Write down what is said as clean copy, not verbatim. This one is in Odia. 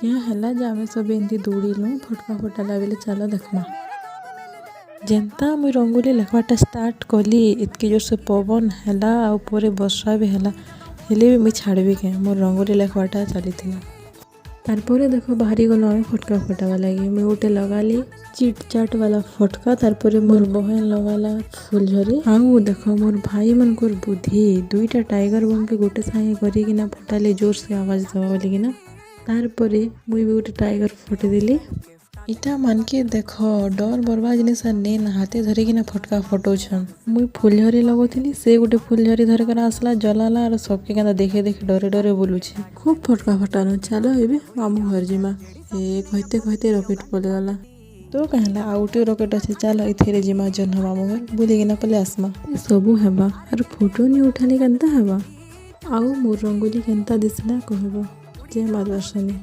କେଁ ହେଲା ଯେ ଆମେ ସବୁ ଏମିତି ଦୌଡ଼ିଲୁ, ଫଟକା ଫଟାଲା ବେଲେ? ଚାଲ ଦେଖ୍ମା। ଯେନ୍ତା ମୁଇଁ ରଙ୍ଗୋଲି ଲେଖ୍ବାଟା ଷ୍ଟାର୍ଟ କଲି, ଏତ୍କି ଜୋର୍ସେ ପବନ ହେଲା ଆଉ ପରେ ବର୍ଷା ବି ହେଲା। ହେଲେ ବି ମୁଇଁ ଛାଡ଼ବି କେଁ, ମୋର୍ ରଙ୍ଗୋଲି ଲେଖ୍ବାଟା ଚାଲିଥିଲା। ତାରପରେ ଦେଖ, ବାହାରି ଗଲୁ ଆମେ ଫଟକା ଫଟାବା ଲାଗି। ମୁଇଁ ଗୋଟେ ଲଗାଲି ଚିଟ୍ ଚାଟ୍ ବାଲା ଫଟକା, ତାରପରେ ମୋର୍ ବହେନ ଲଗାଲା ଫୁଲଝରି। ଆଉ ଦେଖ ମୋର୍ ଭାଇ ମାନଙ୍କର ବୁଦ୍ଧି, ଦୁଇଟା ଟାଇଗର ବମ୍କେ ଗୋଟେ ସାଙ୍ଗେ କରିକିନା ଫଟାଲେ ଜୋରସେ ଆୱାଜ ଦେବା ବୋଲିକିନା। ତାରପରେ ମୁଇଁ ବି ଗୋଟେ ଟାଇଗର ଫଟେଇଦେଲି। ଇଟା ମାନକେ ଦେଖ, ଡର ବରବା ଜିନିଷ ନେନ୍, ହାତେ ଧରିକିନା ଫଟକା ଫଟଉଛନ୍। ମୁଇଁ ଫୁଲଝରି ଲଗଉଥିଲି, ସେ ଗୋଟେ ଫୁଲଝରି ଧରିକରି ଆସିଲା, ଜଲାଲା ଆର ସବକେ କେନ୍ତା ଦେଖେ ଦେଖେ ଡରେ ଡରେ ବୁଲୁଛେ। ଖୁବ୍ ଫଟକା ଫଟାନୁ। ଚାଲ, ଏବେ ମାମୁଁ ଘର ଯିମା। ଏ କହିତେ କହିତେ ରକେଟ ପଲେଇଗଲା। ତ କାଁ ହେଲା, ଆଉ ଗୋଟେ ରକେଟ ଅଛି। ଚାଲ, ଏଥିରେ ଯିମା ଜହ୍ନ ମାମୁଁ ଘର, ବୁଲିକିନା ପଲେଇ ଆସ୍ମା। ଏ ସବୁ ହେବା ଆର୍ ଫଟୋ ନି ଉଠାଲେ କେନ୍ତା ହେବା? ଆଉ ମୋର୍ ରଙ୍ଗୋଲି କେନ୍ତା ଦିଶଲା କହିବ। ଜୟ ମା ଦର୍ଶନୀ।